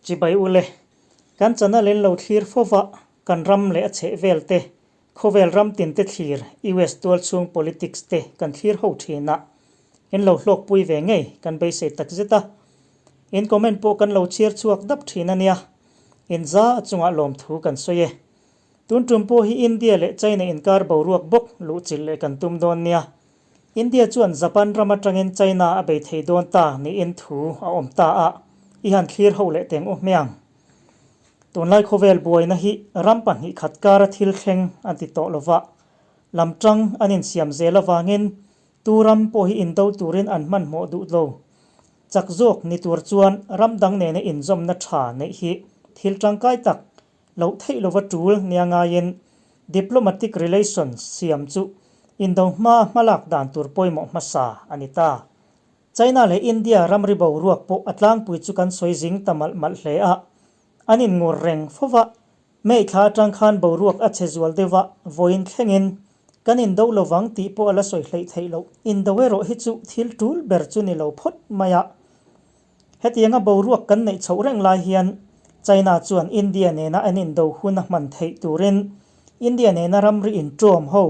Chibai ule, kan channel in lo thlir fova kan ram leh a chheh vel te, khawvel ram tin te thlir US tualchhung politics te kan thlir ho thin a, in lo hlawkpui ve ngei kan beisei takzet a. In comment pawh kan lo chhiar chhuak dap thin a nia, in za a chungah lawmthu kan sawi e. Tun tum pawh hi India leh China inkar boruak bawk luhchilh leh kan tum dawn nia. India chuan Japan ram atangin China a bei thei dawn ta niin thu a awm ta a, i han thlir ho leh teng u hmiang. Tunlai khawvel buaina hi ram pahnih khat kara thil thleng an ti tawh lova, lamtang an insiam zel avangin tu ram pawh hi indo turin an hmanhmawh duh lo. Chak zawk ni tur chuan ram dang nena inzawmna tha neih hi thil tangkai tak loh theih lova tul nia ngaiin diplomatic relations siam chu indo hma hmalak dan tur pawimawh hmasa a ni ta. China leh India ramri boruak pawh a tlangpui chu kan sawi zing ta malh malh hle a, an inngur reng fova, May thla atang khan boruak a che zual deuh a, vawiin thlengin kan indo lovang tih pawh a la sawi hleih theih loh. Indo erawh hi chu thil tul ber chu ni lo phawt mai a. Hetianga boruak kan neih chhoh reng lai hian China chuan India nena an indo hun a hman theih turin India nena ramri inṭawm ho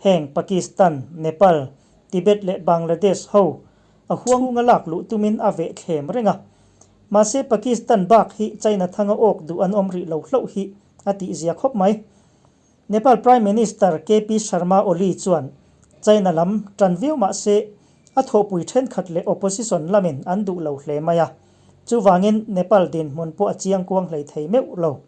heng Pakistan, Nepal, Tibet leh Bangladesh ho a huanghunga lak luh tumin a veh thlem reng a. Mahse Pakistan bak hi China thanga awk duh an awm rih lo hlauh hi a tihzia khawp mai. Nepal Prime Minister KP Sharma Oli chuan China lam tan viau mah se a thawhpui thenkhat leh opposition lamin an duh lo hle mai a, chuvangin Nepal dinhmun pawh a chiang kuang hlei thei meuh lo.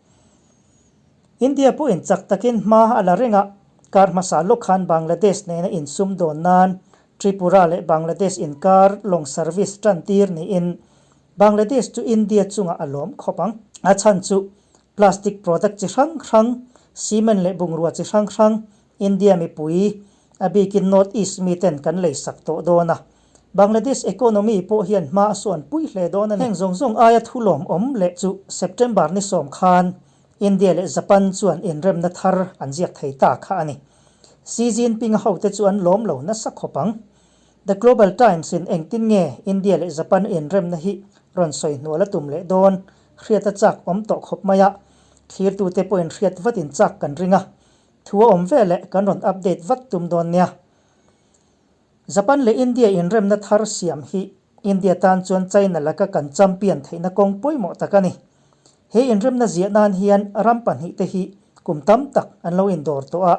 India pawhin chak takin hma a la reng a, kar hmasa lawk khan Bangladesh nena insum dawn nan Tripura leh Bangladesh inkar lawng service tan tir niin Bangladesh chu India chungah a lawm khawp ang. A chhan chu Plastic product chi hrang hrang, cement leh bungrua chi hrang hrang India mipui, a bikin North East miten kan lei sak tawh dawn a. Bangladesh economy pawh hian hma a sawn pui hle dawn a ni. Heng zawng zawng aia thulawm awm leh chu September ni sawm khan India leh Japan chuan inremna thar an ziak thei ta kha a ni. Xi Jinping-a hote chu an lawm lo nasa khawp ang. The Global Times in engtin nge India leh Japan inremna hi rawn sawi hnual a tum leh dawn hriat a chak awm tawh khawp mai a, thlirtute pawhin hriat vatin chak kan ring a, thu a awm veleh kan rawn update vat tum dawn nia. Japan leh India inremna thar siam hi India tan chuan China laka kan champion theihna kawng pawimawh tak a ni. He inremna ziah nan hian ram pahnihte hi kum tam tak an lo indawr tawh a.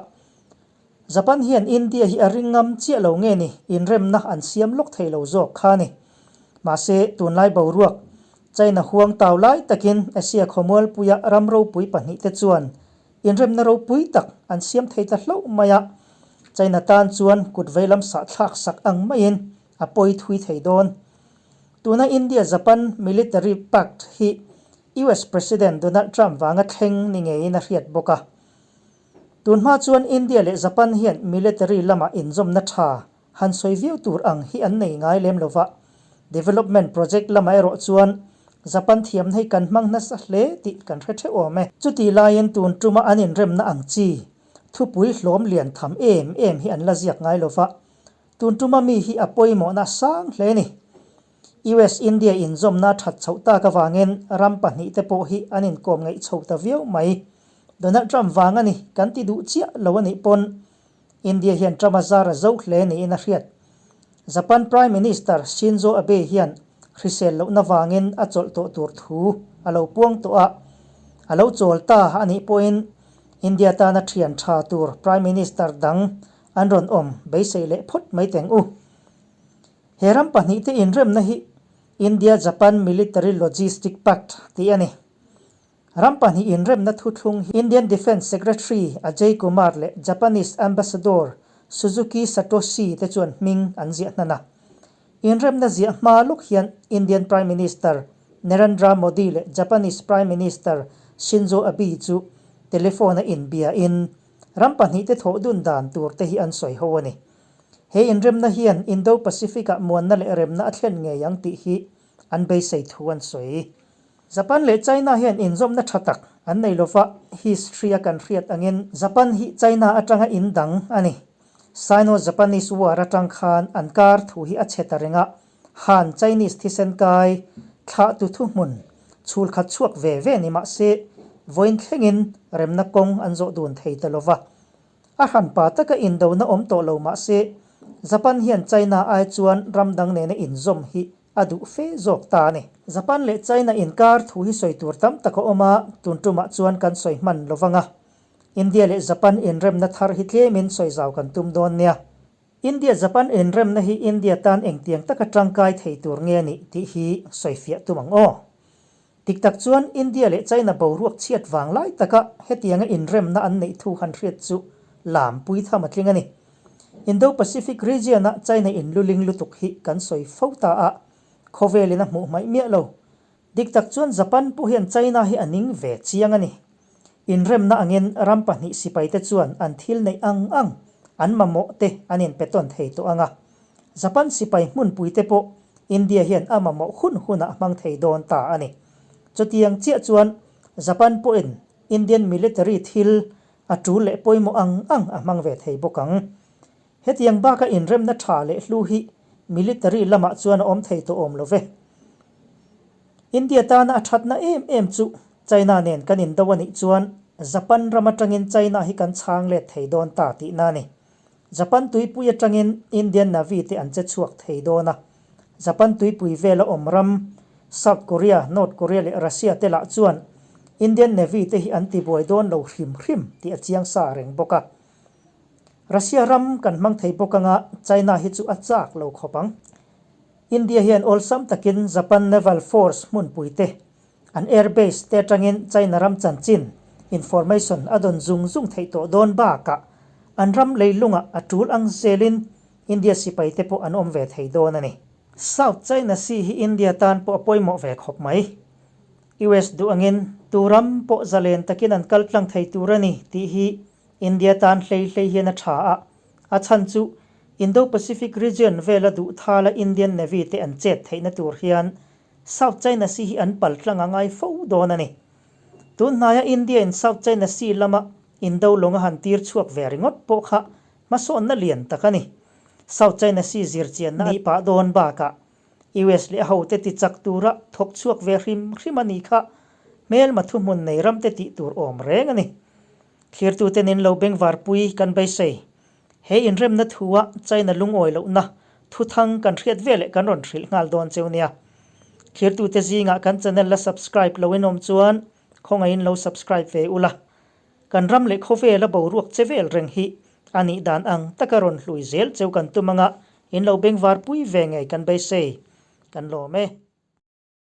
Japan hian India hi a ring ngam chiah lo nge ni, inremna an siam lawk thei lo zawk kha a ni. Mahse, tunlai boruak, China huang tau lai takin Asia khawmualpuia ram ropui pahnihte chuan inremna ropui tak an siam thei ta hlauh mai a, China tan chuan kut veilam sahthlak sak ang maiin a pawi thui thei dawn. Tuna India-Japan Military Pact hi US President Donald Trump vanga thleng ni ngeiin a hriat bawk a. Tun hma chuan India leh Japan hian military lama inzawmna tha han sawi viau tur ang hi an nei ngai lem lova, development project lamah erawh chuan Japan thiamna hi kan hmang nasa hle tih kan hre theuh awm e. Chutih laiin tun tuma an inremna ang chi thupui hlawm lian tham em em hi an la ziak ngai lova, tun tuma mi hi a pawimawhna a sang hle a ni. US-India inzawmna that chhoh tak avangin ram pahnihte pawh hi an inkawm ngeih chho ta viau mai. Donald Trump vang a ni kan ti duh chiah lo a nih pawn India hian Trump a zar a zo hle niin a hriat. Japan Prime Minister Shinzo Abe hian hrisel lohna vangin a chawlh tawh tur thu a lo puang tawh a, a lo chawl ta a nih pawhin India tana thian tha tur Prime Minister dang an rawn awm beisei leh phawt mai teng u. He ram pahnihte inremna hi India-Japan Military Logistic Pact tih a ni. Ram pahnih inremna thuthlung hi Indian Defence Secretary Ajay Kumar leh Japanese Ambassador Suzuki Satoshi te chuan hming an ziah hnan a. Inremna ziah hma lawk hian Indian Prime Minister Narendra Modi leh Japanese Prime Minister Shinzo Abe chu telephone-a inbiain ram pahnihte thawh dun dan tur te hi an sawi ho a ni. He inremna hian Indo-Pacific-ah muanna leh remna a thlen ngei ang tih hi an beisei thu an sawi. Japan leh China hian inzawmna tha tak an nei lova, history-a kan hriat angin Japan hi China atanga indang a ni. Sino-Japanese War atang khan an kar thu hi a chhe ta reng a, Han Chinese thisen kai thlahtu thuhmun Chhul khat chhuak ve ve ni mah se, vawiin thlengin remna kawng an zawh dun thei ta lo va. A hranpa taka indona awm tawh lo mah se, Japan hian China ai chuan ram dang nena inzawm hi a duh fe zawk ta a ni. Japan leh China inkar thu hi sawi tur tam tak a awm a, tun tumah chuan kan sawi hman lo vang a. India leh Japan inremna thar hi tlemin sawi zau kan tum dawn nia. India-Japan inremna hi India tan engtiang taka tangkai thei tur nge nih tih hi sawifiah tum ang aw. Dik tak chuan India leh China boruak chhiat vang lai taka hetianga inremna an neih thu han hriat chu lam pui tham a tling a ni. Indo-Pacific region-a China inluling lutuk hi kan sawi fo ta a, khawvelin a hmuh hmaih miah lo. Dik tak chuan Japan pawh hian China hi a ning ve chiang a ni. Inremna angin ram pahnih sipaite chuan an thil neih ang ang, an mamawh te an inpe tawn thei tawh ang a. Japan sipai hmunpui te pawh India hian a mamawh hun hunah a hmang thei dawn ta a ni. Chutiang chiah chuan Japan pawhin Indian military thil a tul leh pawimawh ang ang a hmang ve thei bawk ang. Hetiang baka inremna tha leh hlu hi military lamah chuan a awm thei tawh awm lo ve. India tana a thatna em em chu China nen kan indo a nih chuan Japan ram atangin China hi kan chhang let thei dawn ta tihna a ni. Japan tuipui atangin Indian Navy te an che chhuak thei dawn a. Japan tuipui vela awm ram South Korea, North Korea leh Russia te lah chuan Indian Navy te hi an tibuai dawn lo hrim hrim tih a chiang sa reng bawk a. Russia ram kan hmang thei bawk anga China hi chu a chak lo khawp ang. India hian awlsam takin Japan Naval Force hmunpui te, an air base te atangin China ram chanchin, information, a dawn zung zung theih tawh dawn bakah an ram leilungah a tul ang zelin India sipai te pawh an awm ve thei dawn a ni. South China Sea hi India tan pawh a pawimawh ve khawp mai. US duh angin tu ram pawh zalen takin an kal tlang thei tur a ni tih hi India tan hlei hlei hian a tha a, a chhan chu Indo-Pacific region vela duh thala Indian Navy te an chet theihna tur hian South China Sea hi an pal tlang a ngai fo dawn a ni. Tun hnaia India in South China Sea lama Indo lawng a han tir chhuak ve ringawt pawh kha hmasawnna lian tak a ni. South China Sea zirchianna a nih pah dawn bakah US leh a hote ti chak tura thawk chhuak ve hrim hrim a nih kha hmelma thuhmun nei ramte tih tur awm reng a ni. Thlirtute nen lo bengvarpui kan beisei. He inremna thua China lungawi lohna thuthang kan hriat veleh kan rawn hrilh nghal dawn cheu nia. Thlirtute zingah kan channel la subscribe lo in awm chuan khawngaihin lo subscribe ve ula. Kan ram leh khawvela boruak che vel reng hi a nih dan ang taka rawn hlui zel cheu kan tum anga in lo bengvarpui ve ngei kan beisei. Kan lawm e.